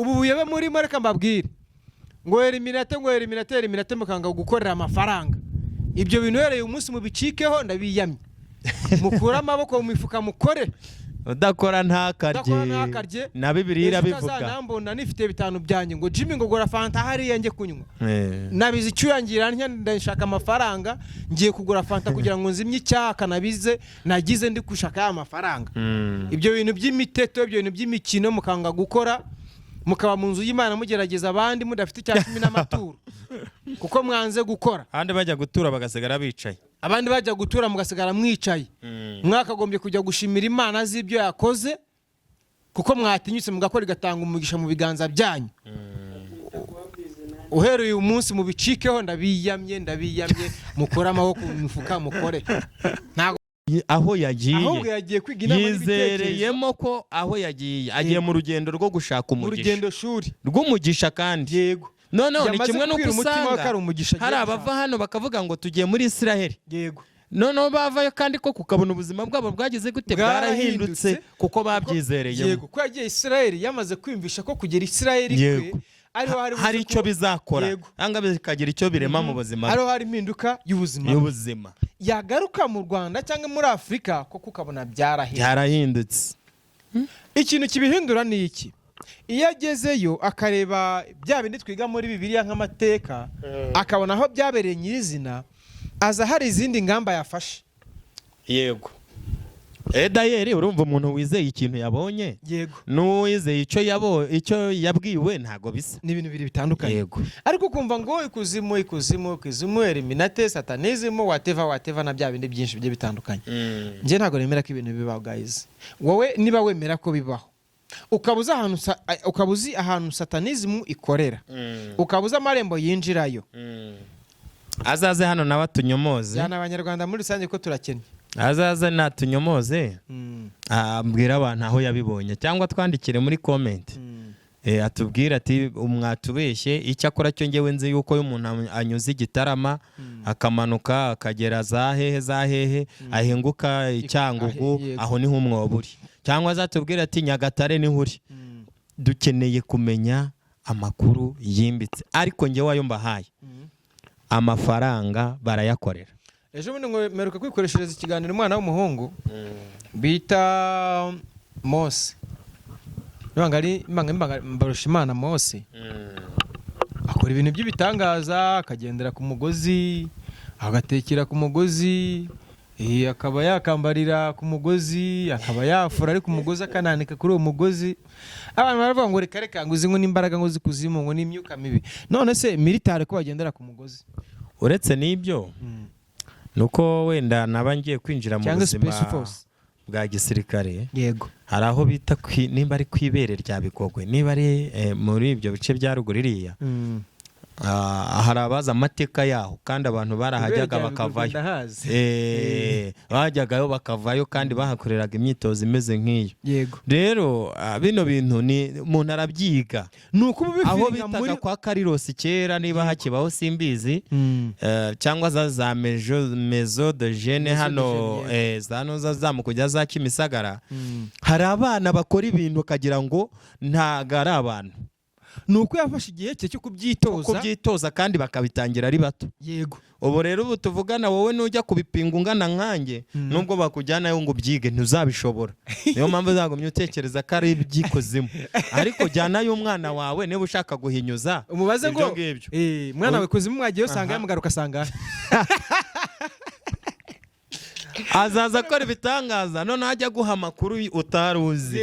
Ubu buyobe murimo, reka mbabwire ngo illuminati, ngo illuminati, illuminati, mukanga gukorera amafaranga. Ibyo bintu uhereye umunsi mubicikeho, ndabiyamye. Mukure amaboko mu mifuka, mukore. Udakora ntakarye. Udakora ntakarye. Na Bibiliya Ejo irabivuga. utazanambona nifite 5 byanjye ngo: "Jimmy, ngo gura fanta hariya njye kunywa." Nabize icyuyangira ntya, ndashaka amafaranga, ngiye kugura fanta kugira ngo nzimye icyaka nabize nagize ndi gushaka ya mafaranga. Ibyo bintu by'imiteto, ibyo bintu by'imikino, mukanga gukora, mukaba mu nzu y'Imana mugerageza abandi, mudafite icya cumi n'amaturo kuko mwanze gukora. Abandi bajya gutura bagasigara bicaye. Abandi bajya gutura mugasigara mwicaye. Mwakagombye kujya gushimira Imana z'ibyo yakoze kuko mwatinyutse mugakora, igatanga umugisha mu biganza byanyu. Uhereye uyu munsi mubicikeho, ndabiyamye, ndabiyamye. Mukore amaboko mu mifuka, mukore. Ntabwo Aho yagiye, ahubwo yagiye kwiga inama n'ibitekerezo. Yizereyemo ko aho yagiye, agiye mu rugendo rwo gushaka Mu umugisha, rugendo shuri. rw'umugisha kandi. Noneho ni Yamaze kimwe n'uko kubwira umutima we ko usanga ari umugisha agiye hari gushaka. abava hano bakavuga ngo tugiye muri Israheli, noneho bavayo kandi ko kukabona ubuzima bwabo bwagize gute? Bwarahindutse. Bwarahindutse kuko babyizereyemo. Yego, ko yagiye Israheli yamaze kwiyumvisha ko kugera Israheli kwe ariho hari buze Hari icyo bizakora cyangwa bikagira icyo birema mu buzima bwe. Ariho hari impinduka y'ubuzima bwe. Y'ubuzima. Yagaruka mu Rwanda cyangwa muri Afurika koko ukabona byarahindutse. Byarahindutse. Ikintu kibihindura ni iki? Iyo agezeyo akareba bya bindi twiga muri Bibiliya nk'amateka, akabona aho byabereye nyirizina, aza hari izindi ngamba yafashe. Yego, dayeri urumva umuntu wizeye ikintu yabonye n'uwizeye icyo yabwiwe ntabwo bisa. Ni ibintu bibiri bitandukanye. Ariko ukumva ngo ikuzimu, ikuzimu, ikuzimu, illuminati, satanism, whatever, whatever, na bya bindi byinshi bigiye bitandukanye. Njye ntabwo nemera ko ibintu bibaho, guys. Wowe niba wemera ko bibaho, ukaba uzi ahantu satanism ikorera, ukaba uzi amarembo yinjirayo, Azaze hano nawe atunyomoze. Jyana Abanyarwanda muri rusange ko turakennye. Azaze natunyomoze, abwira abantu aho yabibonye cyangwa twandikire muri comment, atubwire ati: "Mwatubeshye." Icyo akora cyo, ngewe nzi yuko iyo umuntu anyuze i Gitarama, akamanuka akagera za hehe, za hehe, ahinguka i Cyangugu, aho niho umwobo uri. Cyangwa azatubwire ati: "Nyagatare niho uri." Dukeneye kumenya amakuru yimbitse, ariko ngewe ayo mbahaye, amafaranga barayakorera. Ejo bundi ngo mperuka kwikoreshereza ikiganiro umwana w'umuhungu bita Mose, niba ari Mbarushimana Mose, akora ibintu by'ibitangaza, akagendera ku mugozi, agatekera ku mugozi, akaba yakambarira ku mugozi, akaba yafura ari ku mugozi, akananika kuri uwo mugozi. Abantu baravuga ngo: "Reka reka," ngo izi ngo n'imbaraga ngo zikuzimu, ngo n'imyuka mibi. None se militari ko bagendera ku mugozi? Uretse n'ibyo, ni uko wenda naba ngiye kwinjira mu Cyangwa buzima Space Force. bwa gisirikare. Hari aho bita nimba ari ku ibere rya Bigogwe, niba ari muri ibyo bice bya ruguru iriya. Hari abazi amateka yaho, kandi abantu barahajyaga Ibere rya Bigogwe. bakavayo. Ndahazi. Bajyagayo bakavayo, kandi bahakoreraga imyitozo imeze nk'iyo. Rero bino bintu ni umuntu arabyiga. Ni uko uba Aho ubifiringa bitaga muri kwa Karirosi kera, niba hakibaho simbizi, cyangwa za maison de jeunes Maison de hano, jeunes, za noza zamuka kujya za Kimisagara, hari abana bakora ibintu ukagira ngo ntago ari abantu. Ni uko yafashe igihe cye cyo kubyitoza. Kubyitoza, kandi bakabitangira ari bato. Ubu rero, ubu tuvugana, wowe nujya kubipinga ungana nkanjye, nubwo bakujyanayo ngo ubyige, ntuzabishobora. Niyo mpamvu uzagumya utekereza ko ari iby'ikuzimu. Ariko jyanayo umwana wawe niba ushaka guhinyuza Umubaze ibyo ngo ngibyo. Mwana we, kuzimu mwagiye usanga yamugaruka asanga Azaza akora ibitangaza, noneho ajya guha amakuru utari uzi.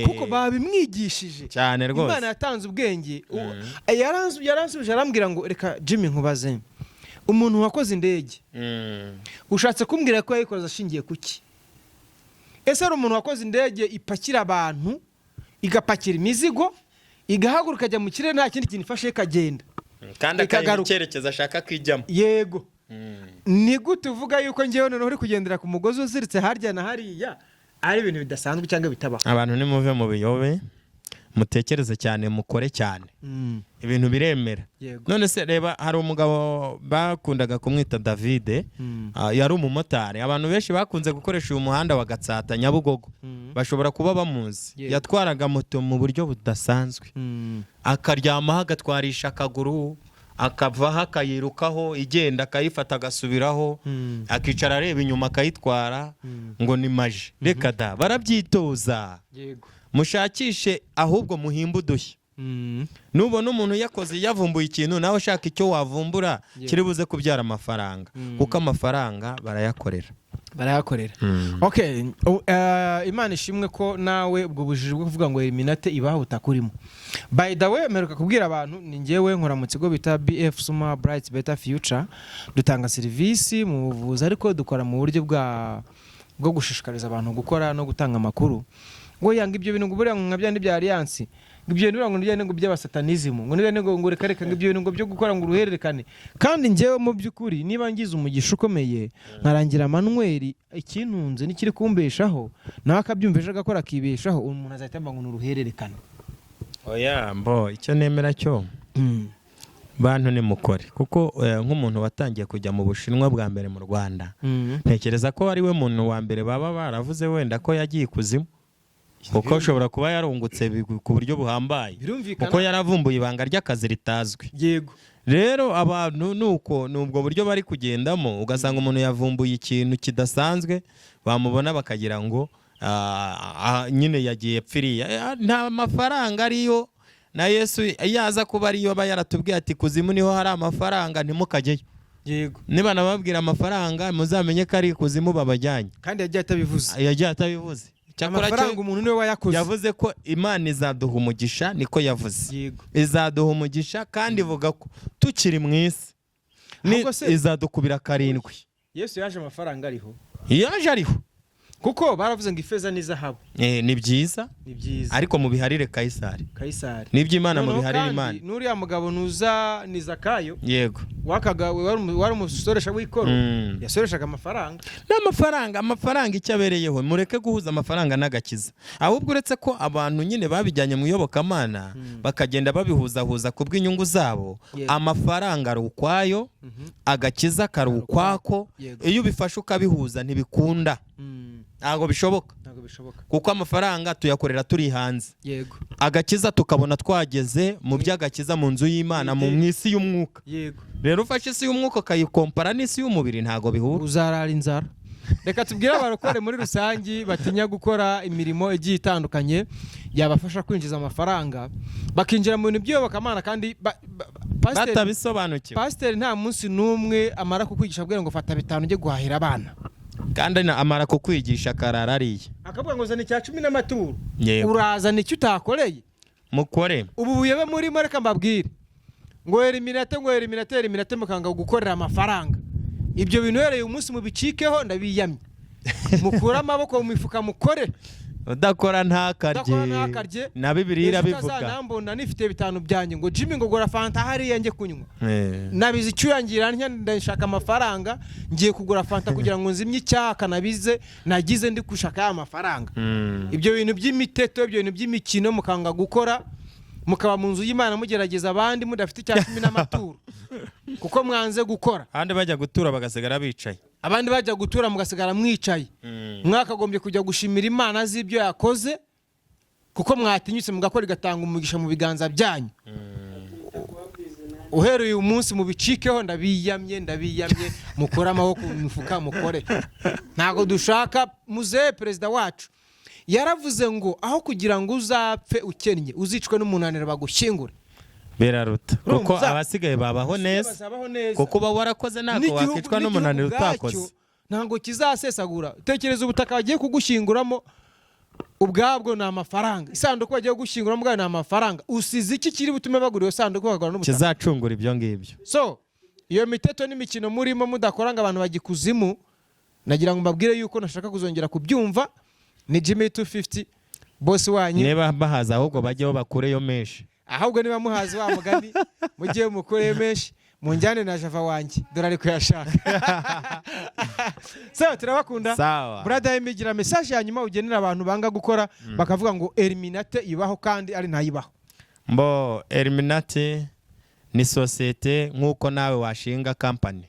Kuko babimwigishije. Cyane rwose. Imana yatanze ubwenge. Yaransubije arambwira ngo: "Reka Jimmy nkubaze, umuntu wakoze indege, ushatse kumbwira ko yayikoze ashingiye ku ki? Ese hari umuntu wakoze indege ipakira abantu, igapakira imizigo, igahaguruka ikajya mu kirere, nta kindi kintu ifashe, ikagenda, Kandi akayiha ikagaruka. icyerekezo ashaka ko ijyamo. Yego, ni gute uvuga yuko ngewe noneho uri kugendera ku mugozi uziritse harya na hariya ari ibintu bidasanzwe cyangwa bitabaho?" Abantu nimuve mu biyobe. Mutekereze cyane, mukore cyane, ibintu biremera. None se reba, hari umugabo bakundaga kumwita Davide. Yari umumotari. Abantu benshi bakunze gukoresha uyu muhanda wa Gatsata Nyabugogo bashobora kuba bamuzi. Yatwaraga moto mu buryo budasanzwe, akaryamaho, agatwarisha akaguru, akavaho akayirukaho, igenda akayifata agasubiraho, akicara areba inyuma akayitwara, ngo ni maje. Reka da, barabyitoza. Mushakishe ahubwo muhimbe udushya. Nubona umuntu yakoze, yavumbuye ikintu, nawe ushaka icyo wavumbura kiri buze kubyara amafaranga, kuko amafaranga barayakorera. Barayakorera. Okay, Imana ishimwe ko nawe ubwo bujiji bwo kuvuga ngo Illuminati ibaho butakurimo. By the way, mperuka kubwira abantu, ni njyewe nkora mu kigo bita BF Suma Bright Better Future. Dutanga serivisi mu buvuzi, ariko dukora mu buryo bwo gushishikariza abantu gukora no gutanga amakuru. Ngo yanga ibyo bintu, ngo buriya ngo nka byandi bya alliance, ngo ibyo bintu buriya ngo ni ngo by'abasatanism, ngo ni ngo reka reka, ngo ibyo bintu ngo byo gukora ngo uruhererekane. Kandi njyewe mu by'ukuri, niba ngize umugisha ukomeye nkarangira Manuel ikintunze n'ikiri kumbeshaho, nawe akabyumva ejo agakora akibeshaho, umuntu azahita yumva ngo ni uruhererekane. Oya, mbo icyo nemera cyo, bantu nimukore, kuko nk'umuntu watangiye kujya mu Bushinwa bwa mbere mu Rwanda, ntekereza ko ari we muntu wa mbere baba baravuze wenda ko yagiye ikuzimu, kuko ashobora kuba yarungutse ku buryo buhambaye, kuko yaravumbuye ibanga ry'akazi ritazwi. Rero abantu nuko ni ubwo buryo bari kugendamo, ugasanga umuntu yavumbuye ikintu kidasanzwe, bamubona bakagira ngo nyine yagiye pfiriya. Nta mafaranga ariyo. Na Yesu iyo aza kuba ariyo, aba yaratubwiye ati kuzimu niho hari amafaranga, ntimukajyeyo. Niba nababwira amafaranga, muzamenye ko ari ikuzimu babajyanye. Kandi yagiye atabivuze. Yagiye atabivuze. Cyakora cyo Amafaranga umuntu niwe wayakoze. yavuze ko Imana izaduha umugisha, niko yavuze. Izaduha umugisha, kandi ivuga ko tukiri mu isi Ahubwo se- izadukubira karindwi. Yesu yaje amafaranga ariho? Yaje ariho. Kuko baravuze ngo ifeza n'izahabu Ni byiza, ni byiza, ariko mubiharire Kayisari. Kayisari. N'iby'Imana Noneho mubiharire kandi Imana. n'uriya mugabo nuza ni Zakayo, wakaga wari umusoresha w'ikoro, yasoreshaga amafaranga. N'amafaranga, amafaranga icyo abereyeho, mureke guhuza amafaranga n'agakiza. Ahubwo uretse ko abantu nyine babijyanye mu iyobokamana, bakagenda babihuzahuza ku bw'inyungu zabo. Amafaranga ari ukwayo, agakiza kari ukwako. Iyo ubifashe ukabihuza, ntibikunda, ntabwo bishoboka. Ntabwo bishoboka. Kuko amafaranga tuyakorera turi hanze, agakiza tukabona twageze mu by'agakiza mu nzu y'Imana, mu isi y'umwuka. Rero ufashe isi y'umwuka ukayikompara n'isi y'umubiri, ntabwo bihura. Uzarara inzara. Reka tubwire abarokore muri rusange batinya gukora imirimo igiye itandukanye yabafasha kwinjiza amafaranga, bakinjira mu bintu by'iyobokamana, kandi batabisobanukiwe. Pasiteri nta munsi n'umwe amara kukwigisha abwira ngo fata 5 ujye guhahira abana. Kandi amara kukwigisha akarara ariye. Akavuga ngo zana icya cumi n'amaturo. Urazana icyo utakoreye. Mukore. Ubu buyobe murimo, reka mbabwire, ngo Illuminati, ngo Illuminati, Illuminati, mukanga gukorera amafaranga. Ibyo bintu uhereye umunsi mubicikeho, ndabiyamye. Mukure amaboko mu mifuka, mukore. Udakora ntakarye. Udakora ntakarye. Na Bibiliya Ejo irabivuga. utazanambona nifite 5 byanjye ngo Jimmy, ngo gura fanta hariya njye kunywa. Nabize icyuyangira ntya, ndashaka amafaranga, ngiye kugura fanta kugira ngo nzimye icyaka nabize nagize ndi gushaka ya mafaranga. Ibyo bintu by'imiteto, ibyo bintu by'imikino, mukanga gukora, mukaba mu nzu y'Imana mugerageza abandi mudafite icya cumi n'amaturo kuko mwanze gukora. Abandi bajya gutura bagasigara bicaye. Abandi bajya gutura mugasigara mwicaye. Mwakagombye kujya gushimira Imana z'ibyo yakoze, kuko mwatinyutse mugakora, igatanga umugisha mu biganza byanyu. Uhereye uyu munsi mubicikeho, ndabiyamye, ndabiyamye. Mukore amaboko mu mifuka, mukore. Ntabwo dushaka. Muzehe perezida wacu yaravuze ngo aho kugira ngo uzapfe ukennye, uzicwe n'umunaniro bagushyingure. Biraruta. Urumva Kuko abasigaye babaho neza. Bazabaho neza. Kuko uba warakoze, ntabwo wakicwa n'umunaniro N'igihugu ubwacyo utakoze. ntabwo kizasesagura. Tekereza ubutaka bagiye kugushyinguramo ubwabwo ni amafaranga, isanduku bagiye kugushyinguramo ubwayo ni amafaranga. Usize iki kiri butume bagura iyo sanduku, bakagura n'ubutaka Kizacungura ibyo ngibyo? So iyo miteto n'imikino murimo mudakora ngo abantu bajya ikuzimu, nagira ngo mbabwire yuko nashaka kuzongera kubyumva. Ni Jimmy 250, boss wanyu. Niba bahaza ahubwo bajyeho bakureyo menshi. Ahubwo niba muhazi wa mugani, mujye mukureyo menshi. Munjyane na Java wanjye, dore ari kuyashaka. So turabakunda. Sawa. Brother Emmy, gira message ya nyuma ugenera abantu banga gukora, bakavuga ngo Illuminati ibaho kandi ari ntayibaho. Mbo Illuminati ni sosiyete nk'uko nawe washinga company.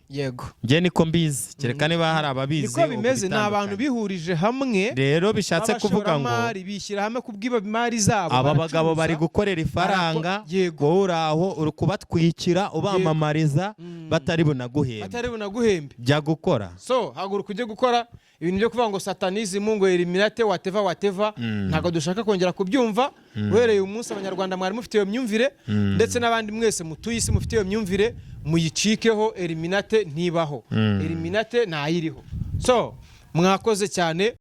Njye niko mbizi, kereka niba hari ababizi. Niko bimeze, ni abantu ubitandukanye. bihurije hamwe. Rero bishatse kuvuga ngo b'abashoramari, bishyira hamwe kubw'iba imari zabo, aba bagabo baracuruza. bari gukorera ifaranga, wowe uri aho uri kubatwikira, ubamamariza, batari bunaguhembe. Batari bunaguhembe. Jya gukora. So haguruka ujye gukora. Ibintu byo kuvuga ngo satanism, ngo Illuminati, whatever whatever, ntabwo dushaka kongera kubyumva. Uhereye uyu munsi, Abanyarwanda mwari mufite iyo myumvire, ndetse n'abandi mwese mutuye isi mufite iyo myumvire, muyicikeho. Illuminati ntibaho, Illuminati ntayiriho. So mwakoze cyane.